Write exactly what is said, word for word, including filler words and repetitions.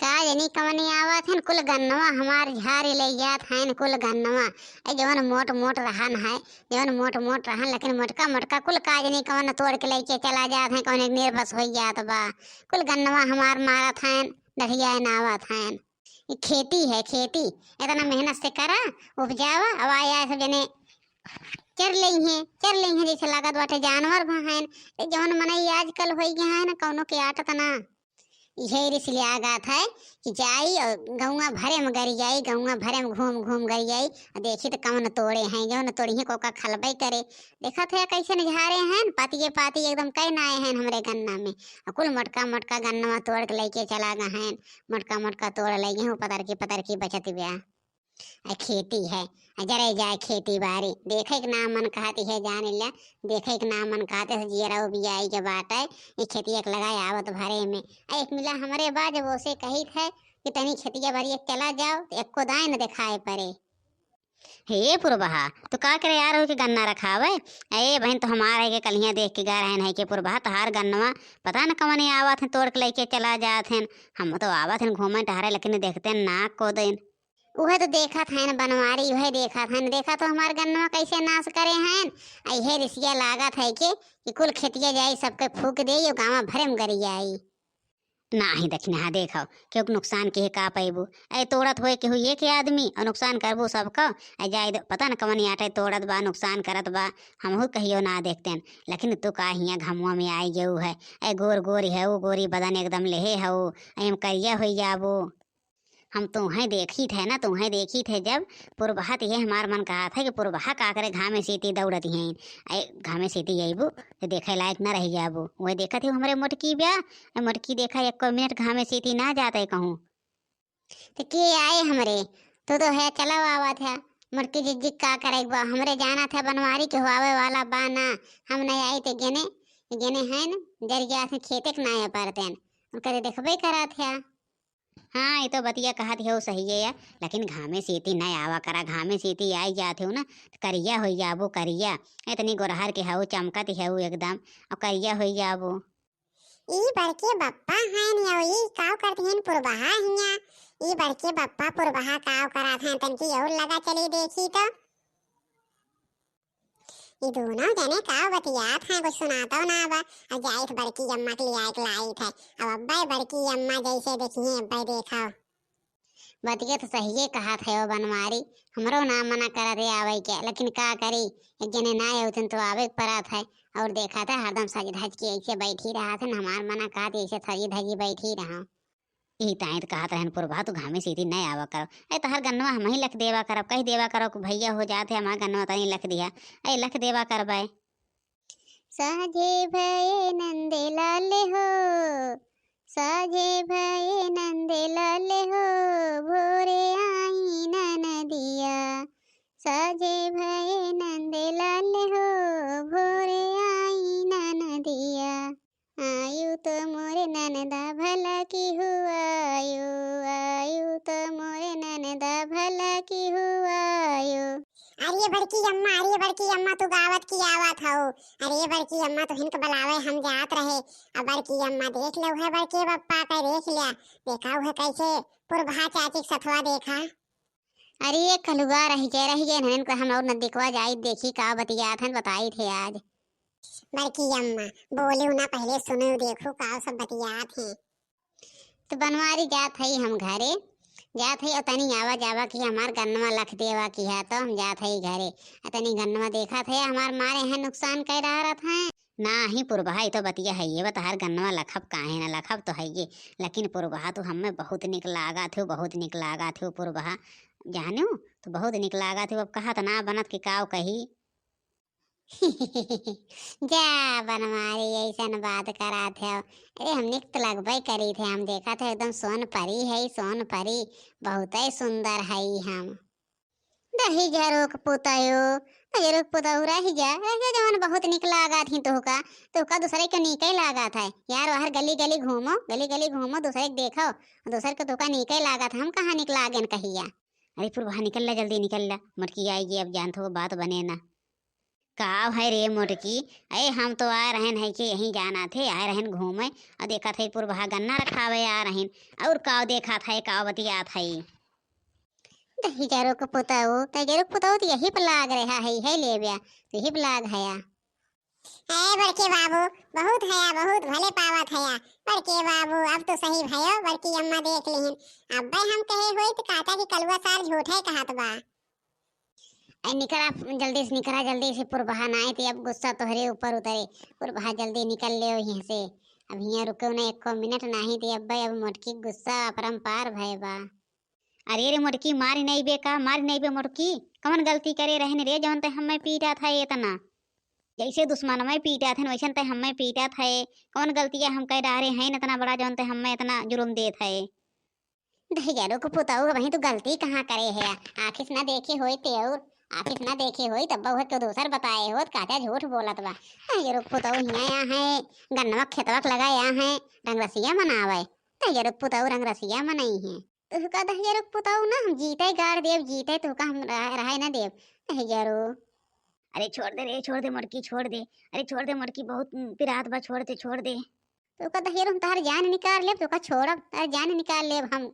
का जनी कवनी आवत हन, कुल गन्नवा हमार झारी लइ जात हन, कुल गन्नवा। ए जवन मोट मोट रहन है, जवन मोट मोट रहन, लेकिन मोटका मोटका कुल का जनी कवन तोड़ के लइके चला जात हैं, कवने निर्बस होइ जात बा। कुल गन्नवा हमार मारत हन, डढ़ियाए ना आवत हन। ई खेती है, खेती। इतना मेहनत से करा, उपजावा, अब आया सब जने चर लेइहें, चर लेइहें, जैसे लागत बाटे जानवर भा हन। ए जवन मनई आजकल होइ गया है ना, कौनो के आटत ना। इहे रिस लिया गात है कि जाई और गौवा भरे में गरी आई, गौवा भरे में घूम घूम गरी आई, और देखी तो कवन तोड़े हैं, जवन तोड़ी हैं कोका खलबई करे। देखत है कैसे न झारे हैं, पातिये पाती एकदम कै नाए हैं हमरे गन्ना में। और कुल मोटका मोटका गन्नवा तोड़ के लइके चला गए हैं, मोटका मोटका तोड़ लइ गए हैं, पतरकी पतरकी बचत ब्या। आ खेती है, आ जरे जाए खेती बारी, देखे के नाम मन कहत है, जान ल्या, देखे के नाम मन कहत है, जियरा उबियाई के बाटे, ये खेतिया के लगाए आवत भरे में। आ एक मिला हमरे बा, जब ओसे कहित है कि तनी खेतिया बारी एक चला जाओ, तो एको दाए न दिखाए पड़े। हे पुरबहा, तू का करे यार हो के गन्ना रखावे? ए बहन, तो हमार है के कलिया देख के गा रहे हैं के पुरबहा, तहार गन्नवा पता न कवने आवत हैं, तोड़ के लइके चला जात हैं। हम तो आवत हैं घूमे टहरे, लेकिन देखते ना को दिन। उहे तो देखत हन बनवारी, उहे देखत हन, देखा तो हमार गन्नवा कैसे नाश करे हन। आ इहे रिसिया लागत है के कि कुल खेतिया जाई, सबके फूक देई, और गाँव भरे में गरी आई। नाही दखिनहा, देखो, केहू के नुकसान किहे का पैबू? ऐ तोड़त होए केहू एक आदमी और नुकसान करबू सबको। ऐ जाए दो, पता न कवन आटे तोड़त बा, नुकसान करत बा, हमहू कहियो ना देखतेन। लेकिन तू का हियाँ घमुआ में आई गेऊ है, ऐ गोर गोर है, वो गोरी बदन एकदम लेहे है, ऐ हम करिया होई जाबू। हम तोहैं देखी थे ना, तोहैं देखी थे जब पुरबहा, त ये हमार मन कहा था कि पुरबहा का करे घामे सीती दौड़त हैं। ऐ घामे सीती अइबू तो देखे लायक ना रह जाबू। वह देखत ही हमरे मोटकी ब्या, ऐ मोटकी देखा एको मिनट घामे सीती ना जाते कहूँ। तो के आए हमरे, तू तो है चला आवा था। मोटकी जिज्जी का करे बा, हमरे जाना था बनवारी के हुआवे वाला बा ना, हम नहीं आई ते गेने, गेने हैं न, जर गया थे खेते के ना पारते हैं, उनका तो देखबे करा था। हाँ, ई तो बतिया कहत हउ सहिए या, लेकिन घामे सीती न आवा करा, घामे सीती आई जात हउ न, त करिया होइ जाबू, करिया। इतनी गोरहर के हउ, चमकत हउ एकदम, और करिया होइ जाबू। ई बड़के बप्पा हैं न, ई काव करती हैं पुरबहा हिया? ई बड़के बप्पा पुरबहा काव करत हैं, तनकी और लगा चली देखी तो। ई दोनों जने का बतियात हैं, कुछ सुनातो ना बा। अब जाइत बड़की अम्मा के लियाए के लाइत है। अब अब्बे बड़की अम्मा जैसे देखिए, अब्बे देखा। बतिया तो सहिए कहत है वो बनवारी, हमरो ना मना करत है आवे के, लेकिन का करी, एक जने ना अउतन तो आवे के परत है। और देखा था हरदम सज धज के ऐसे बैठी रहत है, हमार मना कहत ऐसे सजी धजी बैठी रहा। ई ताईं त कहत रहन पुरबहा, तू घामे सीती न आवा करो। ऐ तहर गन्नवा हमही लख देवा करब, कहि देवा करो कि भैया हो जात है, हमार गन्नवा तनी लख दिया। ऐ लख देवा करबै। साझे भये नंदे लाल हो, साझे भये नंदे लाल हो, भोरे आई ननदिया। साझे भये नंदे लाल हो, भोरे आई ननदिया। आयु तो मोरे ननदा भला की हो आयु, आयु तो मोरे ननदा भला की हो आयु। अरे बड़की अम्मा, अरे बड़की अम्मा, तू गावत की आवत हउ? अरे बड़की अम्मा, तो हिनक बलावे हम जात रहे। अब बड़की अम्मा देख ले, उहे बड़के बप्पा के देख लिया, देखा उहे कैसे पुरबहा चाची के सथवा देखा। अरे ये कलुआ रहि गए, रहि गए हन, इनको हम और नजदीकवा जाई, देखी का बतियात हन, बताई थे आज। बड़की अम्मा, बोलू ना, पहले सुनू, देखू का सब बतियात हैं। तो बनवारी जात हई हम घरे, जात हई और तनी आवा जावा की हमार गन्नवा लख देवा की है, तो हम जात हई घरे। आ तनी गन्नवा देखा थे हमार मारे हैं नुकसान कर रहा रहत हैं। नाही पुरबहा, ई तो बतिया है, ये बता, हर गन्नवा लखब काहे ना, लखब तो है ये, लेकिन पुरबहा तू हमें बहुत निक लागा थे, बहुत निक लागा थे पुरबहा, जाने हो, तू बहुत निक लागा थे। अब कहा तो ना बनत कि काव कही। जा बनवारी, ऐसन बात करा थे। अरे हमने तो लगबे करी थे, हम देखा थे एकदम सोन परी है, सोन परी, बहुत ही सुंदर है हम। दही झरोक पुतयो, दही झरोक पुतयो, रहि जा, रहि जा, जवन बहुत निक लागत ही तोहका, तोहका दूसरे के नीके लागत है। यार, बाहर गली गली घूमो, गली गली घूमो, दूसरे के देखो, दूसरे के तोहका नीके लागत है, हम कहाँ निक लागेन कहिया। अरे पुरबहा निकल ला, जल्दी निकल ला, मोटकी आएगी, अब जानत हो बात बने ना। काव है रे मोटकी? अरे हम तो आए रहन है कि यहीं जाना थे, आए रहन घूमे, और देखा थे पुरबहा गन्ना रखावे आ रहन, और काव देखा था, काव बतिया था? दहिजरो के पुतऊ, दहिजरो के पुतऊ तो यही पे लाग रहा है, है ले ब्या, तो यही पे लाग हया। ए बड़के बाबू, बहुत हया, बहुत भले पावत हया। बड़के बाबू, अब तो सही भयो, बड़की अम्मा देख लिहिन। अब्बे हम कहे होई तो कहता कि कलुआ सार झूठे कहत बा। ए निकरा, जल्दी से निकरा, जल्दी से पुरबहा, नाई ते अब गुस्सा तोहरे ऊपर उतरे। पुरबहा जल्दी निकल ले यहाँ से, अब हियाँ रुके ना एको मिनट, नाही ते अब्बे अब मोटकी गुस्सा अपरंपार भय बा। अरे रे मोटकी, मारी नहीं बे का, मारी नहीं बे मोटकी, कौन गलती करे रहन रे जौन ते हमें पीटा था इतना? जैसे दुश्मन में पीटा थे वैसन ते हमें पीटा था। कौन गलतिया हम कह डारे हैं इतना बड़ा जौन ते हमें इतना जुर्म दे थे? दहिजरो के पुतऊ, वहीं तू गलती कहाँ करे है? आँखिस ना देखे होई ते और आँखिस ना देखे होई तब वह क्यों दोसर बताए होत, काचा झूठ बोलत बा। दहिजरो के पुतऊ हियाँ या है, गन्नवा खेतवा के लगा या है, रंगरसिया मनावे। दहिजरो के पुतऊ रंगरसिया मनई है। तुहका दहिजरो के पुतऊ ना हम जीते गाड़ देब, जीते तुहका हम रह-, रहे ना देब। दहिजरो। अरे छोड़ दे रे, छोड़ दे मोटकी, छोड़ दे। अरे छोड़ दे मोटकी, बहुत, उम, पिरात बा, छोड़ दे, छोड़ दे। तुहका दहिजरो हम तहर जान निकाल लेब, तुहका छोड़ब, तहर जान निकाल लेब हम।